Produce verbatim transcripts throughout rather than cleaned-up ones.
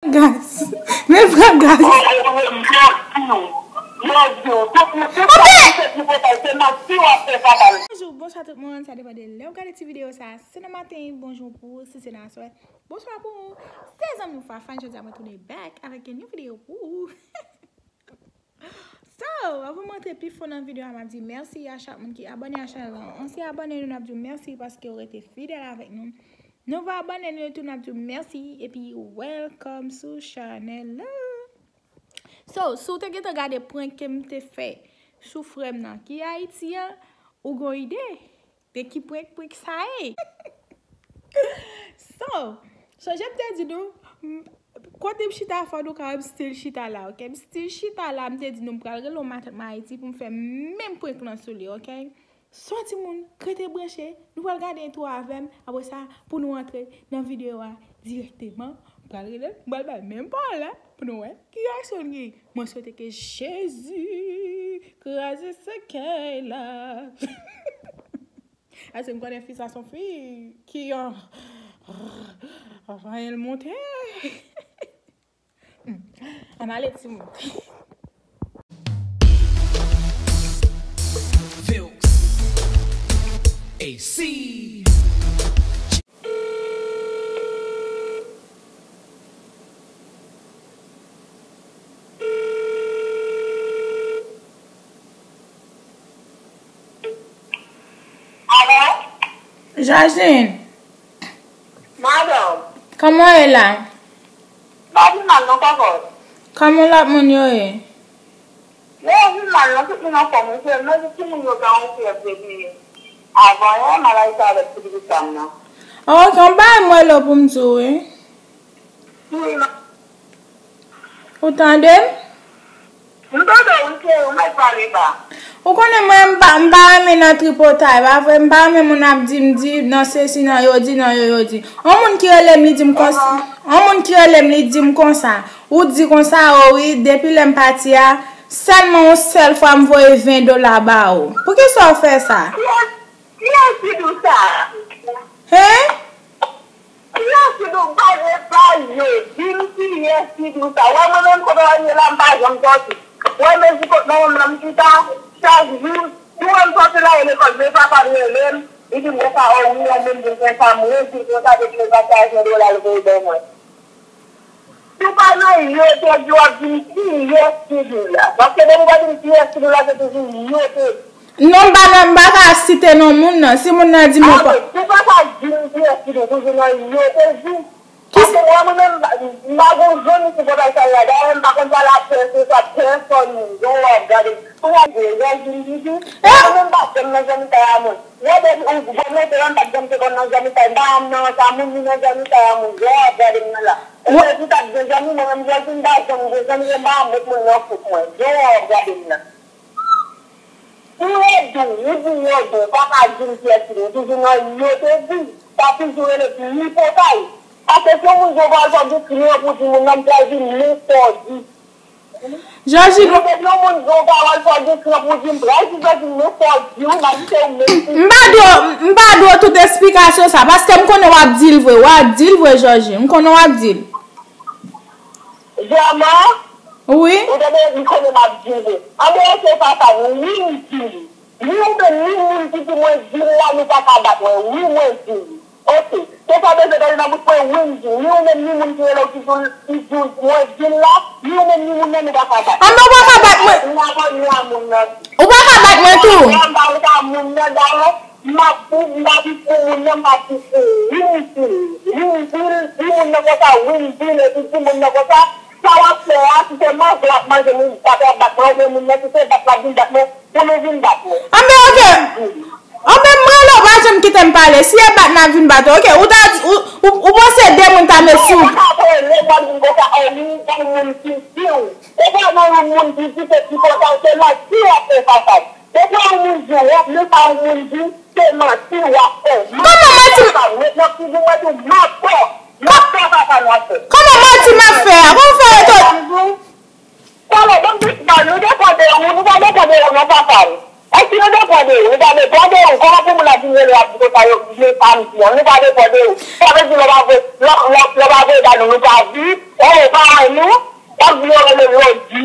Gaz. Men pran gaz. Yo di w, yo di w, tout moun, tout sa ki fèt nan pòtay, se manti w ap fè, papa. Bonjou, bonswa tout moun, sa depann de lè w gade ti videyo sa. Si se nan maten, bonjou pou ou, si se nan aswè, bonswa pou ou. Se zanmi w Fafane, jodi a mwen tounen back avèk yon new video pou ou. So, anvan m antre pi fon nan videyo a, m ap di mèsi a chak moun ki abòne a chanèl lan. Ansyen abòne, nou n ap di w mèsi paske w rete fidèl avèk nou. Nouvo abòne, nou tou n ap di w mèsi epi welcome sou chanèl la. So, si w te gentan gade prank ke m te fè sou frè m nan ki Ayiti an, ou gon ide de ki prank prank sa ye? So, sonje m te di nou, m- kote m chita fò nou ka wè m still chita la, ok? M still chita la, m te di nou m pral rele yon matant Ayiti pou m fè menm prank lan sou li, ok? So timoun, rete branche, nou pral gade entwo avè m, apre sa, pou nou antre nan videyo a dirèkteman, m pral rele l, m pral bay menm pawòl la, pou nou wè ki reyaksyon l gen. Mwen swete ke Jezi kraze sèkèy la. Paske m konnen fi sa se yon fi ki an, anyen l monte. Ann ale timoun. Vilks. A C. Alo? Jajin. Madanm. Kòman w ye la? M pa pi mal non, kòkòt. Kòman lòt moun yo ye? Yo vin mal non, tout moun anfòm, wi, se menm timoun yo gen yon fyèv depi avan yè, m al ayiti avèk ti pitit sa m nan. Ok, yon bagay m rele w pou m di w, wi. Wi, ma. Ou tande m? M tande w, wi, cheri, ou mèt pale ba. Ou konnen mwen, m pa, m pa renmen nan tripotay, pa vre? M pa renmen moun ap di m di, nan sesi, nan yo di, nan yo, yo di. Yon moun ki rele m, li di m konsa. Yon moun ki rele m, li di m konsa. Ou di konsa, o wi, depi lè m pati a, sèlman yon sèl fwa m voye ven dola ba ou. Poukisa w fè sa? Kiyès, kiyès ki di w sa? Hen? Kiyès ki di w ba yo, ba yo? Di m kiyès ki di w sa. Wè mwen menm kote w ye la, m pa janm sòti. Wè men si kot manman m nan m chita, chak jou, si w wè m sòti la, e lekòl, men papa m rele m, li di m konsa, o wi, yon moun di m konsa, m redi l konsa, depi l pati a ven dola l voye ban mwen. Si w pa nan yo te di w ap di m kiyès ki di w la. Paske depi w pa di m kiyès ki di w la, se toujou yo te di. Non, m pa nan, m pa ka site non moun nan. Si moun nan di m ou pa. Si w pa ka di m kiyès ki di w, toujou nan yo te di. Paske mwen, mwen menm, m pa gon zanmi sou pòtay sa la. Dayè, m pa konn pale a pèsonn, sa pèsonn moun. Jan w ap gade m. Pou w ap di, Jèjin di di. Mwen menm, m pa janm nan zanmitay a moun. Mwen depi ou, ou mete la, m pa t janm te konn nan zanmitay. M pa nan sa moun, ni nan zanmitay a moun. Jan w ap gade m nan la. Ou te di w t ap gen zanmi, mwen menm Jèjin m pa janm gen zanmi, e m pa met moun nan fout mwen. Jan w ap gade m nan. Ou redi w, ou di yo di w, pa ka di m kiyès ki di w, toujou nan yo te di, pa toujou rele tripotay. Paske si yon moun di w pral fè di kren pou di moun nan, m pral di men sa w di. Jòjin. Depi yon moun di w pawòl fò di kran pou di m pral di Jòjin men fò di w, m ap di se ou menm ki. M pa dwe, m pa dwe tout esplikasyon sa, paske m konnen w ap di l vre, w ap di l vre, Jòjin. M konnen w ap di l. Vrèman? Wi. Ou tande, m konnen m ap di l vre. Anben, se papa m, wi, m di l. Ni ou menm, ni moun ki di mwen di l la, nou pa ka bat mwen. Wi, mwen di l. Ok. Se sa w bezwen tande nan bouch mwen, wi, m di l. Ni ou menm, ni moun ki rele w ki di l, ki di l mwen di l la, ni ou menm, ni moun nan, nou pa ka bat mwen. Anben, ou pa ka bat mwen. M abòne a moun nan. Ou pa ka bat mwen tou. M pa, m pa, m pa moun nan, dayè, m ap di, m pa di pou moun nan, m pa di pou ou. Wi, m di l. Wi, m di l. Di moun nan konsa, wi, m di l. Epi di moun nan konsa, sa w ap fè a, si se manje w ap manje, moun pa t ap bat mwen, oubyen moun nan, si se bat l ap vin bat mwen, pou nou vin bat mwen. Anben, ok. Anben, m rele w, pa janm kite m pale. Si e bat n ap vin bat ou, ok? Ou ta, ou, ou, ou panse de moun ta met sou. Ou pa rele m, w ap vin konsa, o, li, yon moun ki di w. Se pa nan yon moun ki di se ki konsa, se manti w ap fè, papa. Se pa yon moun di w, li pa yon moun di, se manti w ap fè. Kòman manti? Met nan figi mwen tou, mantè. Mantè, papa, nou ap fè. Kòman manti m ap fè a? Kòman fè reto? Talè, banm di sa, nou depann de ou, nou pa depann de ou non, papa m. Èske nou depann de ou? Nou pa depann de ou. Kòman pou moun ap vin rele w ap di konsa yo, men pa m di an, nou pa depann de ou. Sa vle di lè w pa voye, lè, lè, lè w pa voye ba nou, nou pa viv. Oh, pa wè nou. W ap di yo rele Lodi.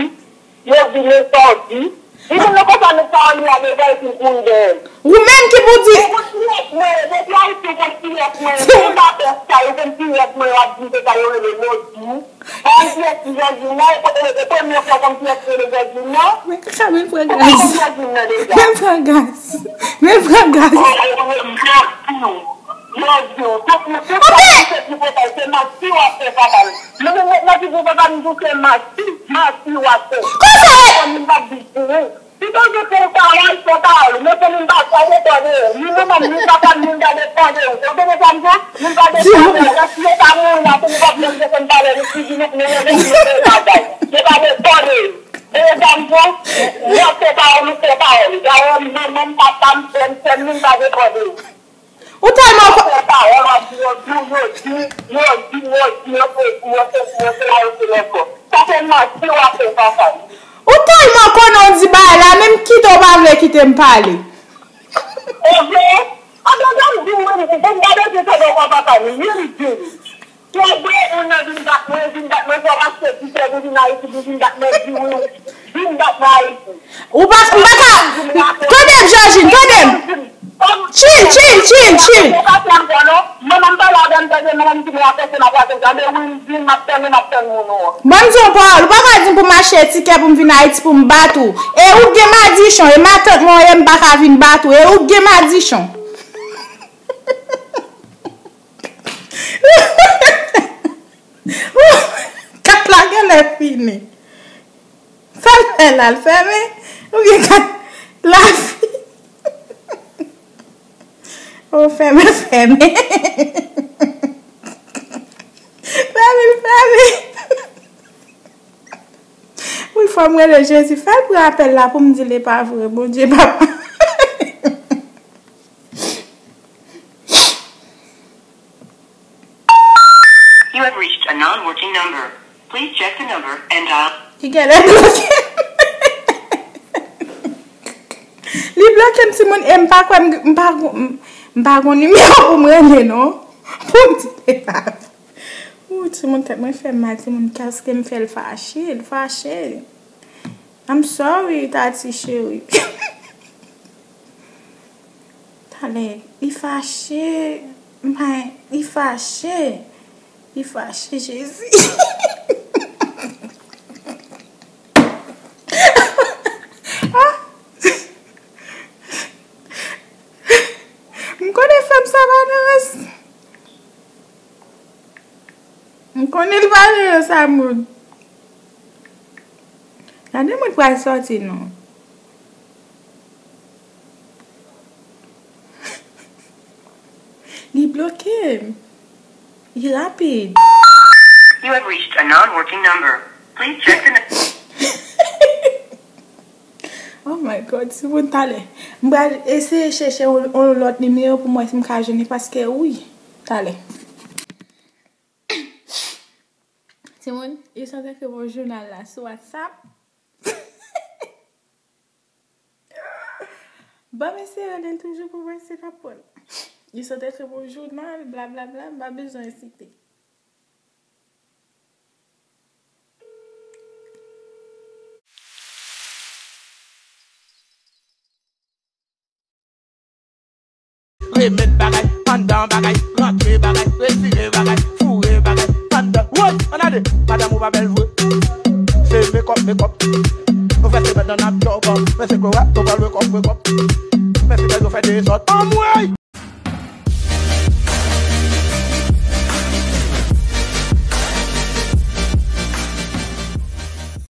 Yo di men sa w di. Li konn nan konsa nou pa anni a devan epi kouri dèyè l. Ou menm ki pou di. Ou konn kiyès mwen ye, depi Ayiti ou konn kiyès mwen ye. Si ou pa fè sa, ou konn kiyès mwen ye, w ap di se sa yo rele Lodi. Ou konn kiyès ki Jòjina, e kote e premye fwa w konn kiyès ki rele Jòjina. Men kaka, men pran gaz. Ou pa konn Jòjina deja. Men pran gaz. Men pran gaz. Yo di w, tout moun, tout sa ki fèt pou papa l, se manti w ap fè papa l. Mwen menm mèt nan figi papa m tou se manti, manti w ap fè. Konsa e! Fanmi m p ap viv pou ou. Si Bondye fè w pawòl, fè pawòl ou. Men fanmi m pa fè depan de ou. Ni manman m, ni papa m, ni m pa depan de ou. Ou tande sa m di w? Ni m pa depan de ou. Lè si yo ta mouri la, fanmi p ap janm desann pale nou figi nou, nou leve nou fè bagay. Yo pa depan de ou. Tande sa m di w? Yo fè pawòl, nou fè pawòl. Dayè manman m, papa m, frè m, sè m, ni m pa depan de ou. Ou tèlman ko- Yo fè pawòl, w ap di yo di, yo di, yo di, yo di, yo fè, yo fè, yo fè, yo fè lèkò. Sa se manti w ap fè papa m. Ou tèlman konnen w di bagay la, menm kite w pa vle kite m pale. Oke? Anben, anben, m di w, mwen, m gade se sa w papa m, wi, m di w. Fò w voye moun nan vin bat mwen, vin bat mwen, fò w achte tikè pou vin Ayiti, pou vin bat mwen, di wi, vin bat mwen Ayiti. Ou pa, m pa ka, tande m, Jòjin, tande m. Chill, chill, chill, chill. Manman m pale avè m, tande, manman m di mwen afè se m ap rakonte. Anben wi, m di, m ap tann ou, m ap tann moun ou an. Ban m di yon pawòl, ou pa ka di m pou m achte tikè pou m vin Ayiti pou m bat ou. E ou k gen madichon, e matant mwen w ye, m pa ka vin bat ou. E ou k gen madichon. Kat la genlè fini. Sa l fè la, l fèmen? Oubyen kat la fi-, o, fèmen, fèmen. Fèmen, fèmen. Wi, fò m rele Jezi. Fè l pran apèl la pou m di l e pa vre. Bondye, papa. You have reached a non-working number. Please check the number and dial. Ki genlè bloke m. Li bloke m, timoun, e m pa kwè m, m pa, m, m pa gon nimewo pou m rele, non. Pou m di l e pa. Ou, timoun, tèt mwen fè m mal, timoun, paske m fè l fache, l fache. I'm sorry, Tati cheri. Talè, li fache, m pa, li fache, li fache, Jezi. Ah! M konnen fanm sa pa nan rans. M konnen l pa nan rans a moun. Gade moun pral sòti non. Li bloke m. Li rapid. You have reached a non-working number. Please check the nu- Oh my God, timoun, talè. M pral eseye chèche yon, yon lòt nimewo pou m wè si m ka jwenn li, paske wi, talè. Timoun, li santi ke yon jounal la sou WhatsApp. Ban m eseye rele l toujou pou mwen si l ap pran. Li santi ke yon jounal, blablabla, m pa bezwen site. Remèt bagay, anndan bagay, rantre bagay, retire bagay, foure bagay, anndan. Woy, ann ale. Madanm ou pa bèl vre. Se mekòp, mekòp. Nou fè semèn nan n ap jòg, men se kwè wè, nou pral wake up, wake up. Men se lè nou fè dezòd. Anmwe!